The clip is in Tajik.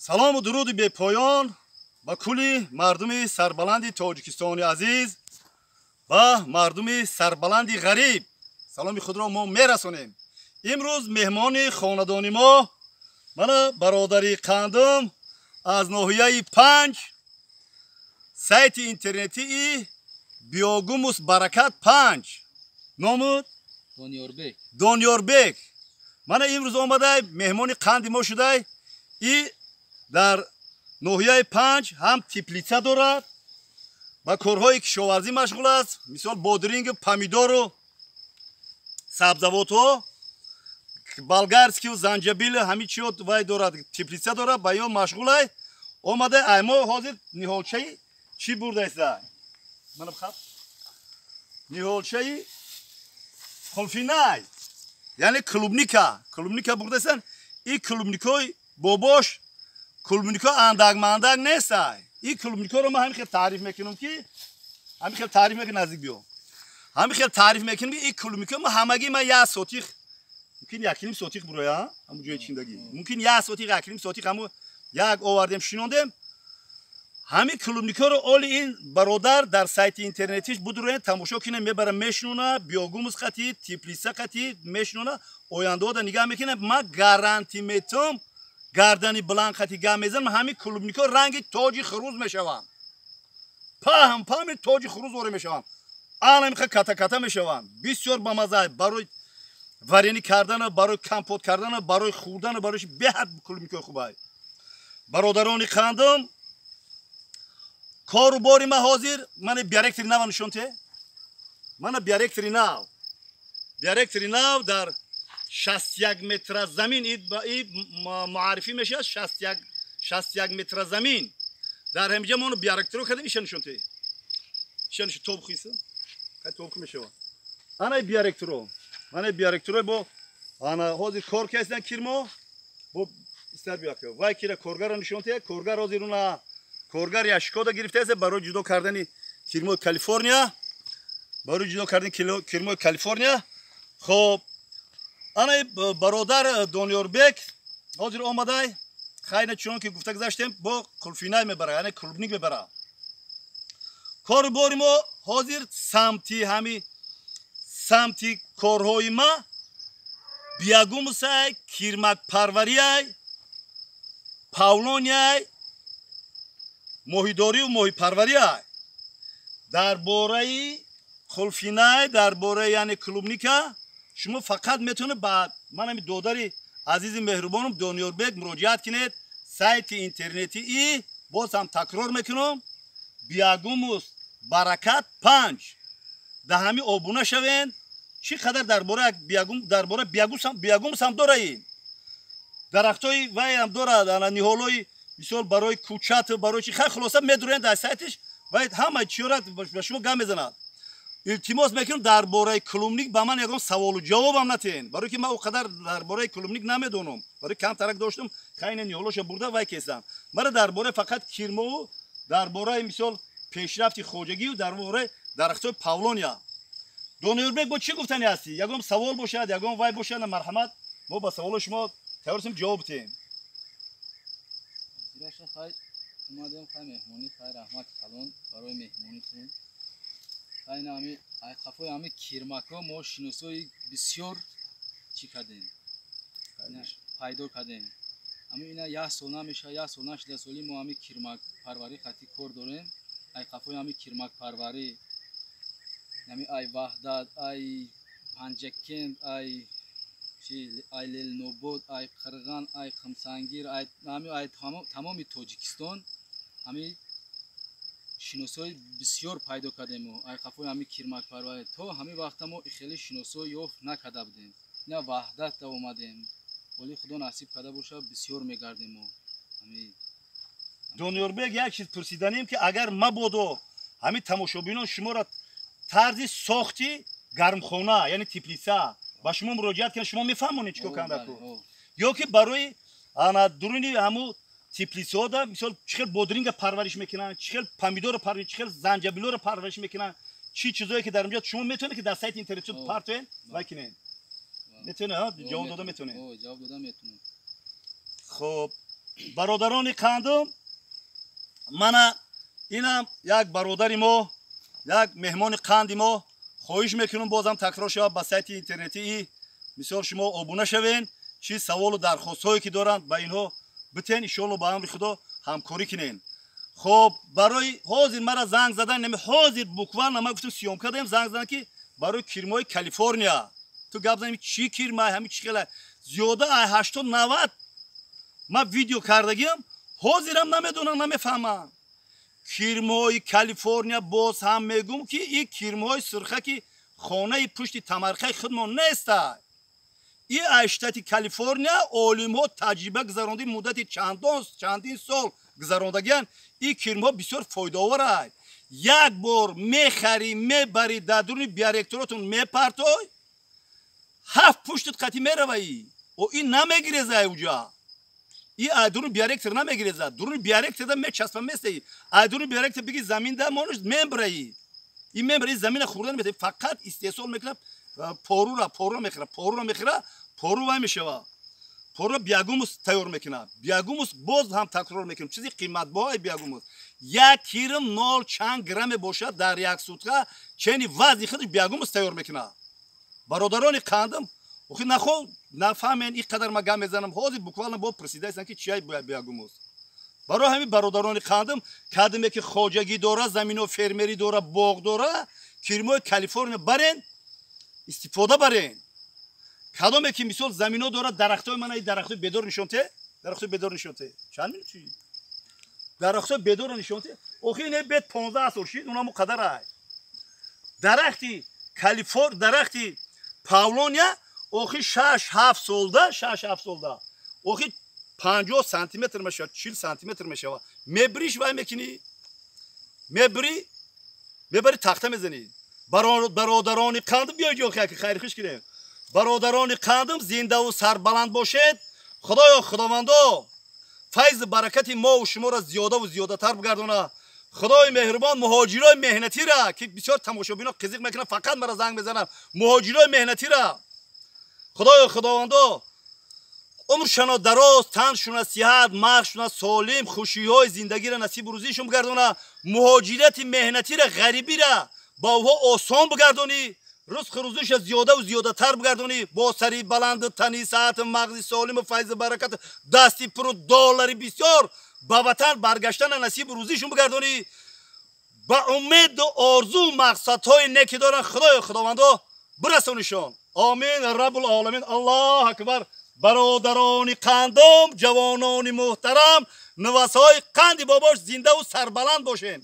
Салому дуруди бепоён ба кулли мардуми сарбаланди Тоҷикистони азиз ва мардуми сарбаланди ғариб. Саломи худро мо мерасонем. Имрӯз меҳмони хонадони мо мана бародари қандум аз ноҳияи Панҷ, сайти интернетии Биогумус Баракат 5, номуд Дониёрбек. Дониёрбек мана имрӯз омадай, меҳмони қанди мо шудай. И дар ноҳияи Панҷ ҳам теплица дорад, ба корҳои кишоварзӣ машғул аст, мисол бодирингу помидору сабзавотҳо, болгарскию занҷабилу ҳамин чиё вай дорад, теплица дорад, ба ё машғулай. Омада ай мо ҳозир ниҳолчаи чӣ бурдаиста? Мана бихаб, ниҳолчаи қулфинай, яъне клубника, клубника бурдасан. И клубникои бобош клубнико андак-мандак нестай. И клубникоро ман ҳамин хел таъриф мекунам, ки ҳамин хел таъриф мекунам, наздик биё, ҳамин хел таъриф мекунам, ки и клубнико ма ҳамагӣ ма як сотих, мумкин якним сотих буроя, ҳамун ҷои чиндагӣ, мумкин як сотих, якним сотих, ҳамун як овардем, шинондем. Ҳамин клубникоро оли ин бародар дар сайти интернетиш будуроен, тамошо кинем, мебара, мешинона, биогумус қати теплица қати мешинона, ояндаода нигаҳ мекунем. Ман гарантӣ метум, гардани баланд қати гап мезанам, ҳамин клубнико ранги тоҷи хурӯз мешаванд, паҳм паҳми тоҷи хурӯз оре мешаванд, анамиха ката ката мешаванд. Бисёр бамаза, барои варенье кардана, барои компот кардана, барои хӯрдана, барои беҳад клубникои хубай. Бародарони қандум, кору бори ма ҳозир мана биоректори нава нишон те, мана биоректори нав, биоректори нав дар 61 метра замин и муаррифӣ мешавад. 61 метра замин дар ҳамиҷа мо биоректоро кардем. Иша нишон те, иша нишон, тоб хиса тоб мешавад. Ана биоректоро, мана биоректоро бо ана ҳозир кор карданд кирмо бо истар биёка вай кира коргарро нишон те. Коргар ҳозир уна коргар яшкода гирифтааст барои ҷудо кардани кирмои Калифорния, барои ҷудо кардани кирмои Калифорния. Хоб, ана бародар Дониёрбек ҳозир омадай, хайна чунон ки гуфта гузаштем, бо қулфинай мебара, яъне клубник мебара. Кору бори мо ҳозир самти ҳами самти корҳои ма биогумусай, кирмакпарвариай, павлонияй, моҳидорию моҳипарвариай. Дар бораи қулфинай, дар бораи яъне клубника шумо фақат метавонед ба ман ҳами додари азизи меҳрубонам Дониёрбек муроҷиат кунед. Сайти интернетии, боз ҳам такрор мекунам, Биогумус Баракат 5, дар ҳами обуна шавед. Чӣ қадар дар бораи дар бораи биогумус ҳам дораи, дарахтҳои вай ҳам дорад, ана ниҳолҳои мисол барои кӯчат, барои чи, хай хулоса медуроен дар сайтиш, вай ҳама чиёра ба шумо гап мезанад. Илтимос мекунам, дар бораи клубник ба ман ягон саволу ҷавобам натиҳен, барое ки ман о қадар дар бораи клубник намедонам, барои камтарак доштам, хайна ниҳолоша бурда вай кесам. Мара дар бораи фақат кирмову дар бораи мисол пешрафти хоҷагию дар бораи дарахтҳои павлония. Дониёрбек, бо чӣ гуфтани ҳастӣ? Ягон савол бошад, ягон вай бошад, марҳамат, мо ба саволои шумо тайёрсем ҷавоб диҳем. Хай, омадем, хай, меҳмонӣ, хай, раҳмати калон барои меҳмонитон. Хай, ами ай қафои ами кирмакҳо мо шиносои бисёр чӣ кардем, пайдо кардем. Ами ина як сол намеша, як сол нашида соли мо ами кирмакпарварӣ хати кор дорем. Ай қафои ами кирмакпарварӣ ами ай Ваҳдат, ай Панҷакент, ай чи, ай Лелнобод, ай Қирған, ай Қимсангир, ай ами ай тамоми Тоҷикистон ами шиносои бисёр пайдо кардему ай қафои ҳами кирмакпарварӣ. То ҳамин вақта мо хеле шиносо ёфт накарда будем. Ина Ваҳдатда омадем, оли Худо насиб карда бошад, бисёр мегардем мо. Дониёрбек, як чиз пурсиданем, ки агар мабодо ҳамин тамошобинон шуморо тарзи сохти гармхона, яъне теплица, ба шумо муроҷиат кунанд, шумо мефаҳмонед чӣ кор карда ку? Ё ки барои ана дуруни ҳаму теплицаҳода мисол чӣ хел бодринга парвариш мекунанд, чӣ хел помидорро парвариш, чӣ хел занҷабилоро парвариш мекунанд, чӣ чизое ки дар онҷо, шумо метавонед ки дар сайти интернетӣ партоен вай кинед. Метавонӣ, ҳа? Ҷавоб дода метавонӣ? Ҷавоб дода метавонам. Хуб, бародарони қандум, мана инам як бародари мо, як меҳмони қанди мо. Хоҳиш мекунам, бозам такрор шавад, ба сайти интернетии мисол шумо обуна шавен, чӣ саволу дархостҳое ки доранд, ба инҳо битен, иншоалло ба амри Худо ҳамкорӣ кунен. Хоб, барои ҳозир мара занг задан, нами ҳозир буквально ман гуфтам, съёмка даем, занг задан, ки барои кирмои Калифорния ту гап занем, чӣ кирмай, ҳами чӣ хела зиёда ай 80-90 ман видео кардагиам, ҳозирам намедонам, намефаҳмам. Кирмҳои Калифорния, боз ҳам мегӯм, ки ин кирмҳои сурха, ки хонаи пушти тамарқаи худмон неста, и ай штати Калифорния олимҳо таҷриба гузаронди, муддати чандин сол гузарондагиян. Ин кирмҳо бисёр фоидаоварай. Як бор мехарӣ, мебарӣ, дар дуруни биореакторотон мепартой, ҳафт пуштат қатӣ мераваӣ. О, ин намегирезай уҷа, и ай дуруни биореактор намегирезад. Дуруни биореакторда мечаспа местаи, ай дуруни биореактор биги заминда монаш, мембраи, ин мембраи замина хӯрда наметавонӣ. Фақат истеҳсол мекунад порура, порура мехӯра, порура мехӯра, пору вай мешава, порура биогумус тайёр мекунад. Биогумус, боз ҳам такрор мекунем, чизи қиматбоҳаи биогумус. Як кирм нол чанд грамме бошад, дар як сутка чени вазни худаш биогумус тайёр мекунад. Бародарони қандам, охи нахо нафаҳмен, ин қадар ма гап мезанам, ҳозир буквально бо пурсидаистам, ки чияй биогумус. Барои ҳамин, бародарони қандам, кадаме ки хоҷагӣ дора, замино фермерӣ дора, боғ дора, кирмои Калифорния барен, истифода барен. Кадоме ки мисол замино дора, дарахтои мана, дарахтои бедор нишонте, дарахтои бедор нишонте. Чанд минут чи дарахтои бедорро нишонте? Охи ине бед 15 сол шид, унамо қадар ай. Дарахти Калифор, дарахти павлония охи 6-7 солда, 6-7 солда охи 50 сантиметр мешавад, 40 сантиметр мешавад. Мебириш, вай мекунӣ, мебирӣ, мебари, тахта мезанӣ. Бародарони қандам, биёед охи, яки хайрхуш кунем. Бародарони қандам, зиндаву сарбаланд бошед. Худоё, Худовандо, файзу баракати мову шуморо зиёдаву зиёдатар бигардона. Худои меҳрубон муҳоҷирои меҳнатира, ки бисёр тамошобино қизиқ мекунанд, фақат мара занг мезананд, муҳоҷирои меҳнатира, худоё, Худовандо, умршано дароз, таншуна сиҳат, мағзшуна солим, хушиҳои зиндагиро насибу рӯзишон бигардона. Муҳоҷирати меҳнатира, ғарибира ба онҳо осон бигардонӣ, ризқу рӯзиша зиёдаву зиёдатар бигардонӣ, бо сари баланду тани саҳату мағзи солиму файзу баракату дасти пуру доллари бисёр ба ватан баргаштана насибу рӯзишон бигардонӣ. Ба умеду орзу мақсадҳои неки доранд, худоё, Худовандо, бирасонишон. Омин, раббул оламин, Аллоҳ акбар. Бародарони қандом, ҷавонони муҳтарам, нувасҳои қанди бобош, зиндаву сарбаланд бошен.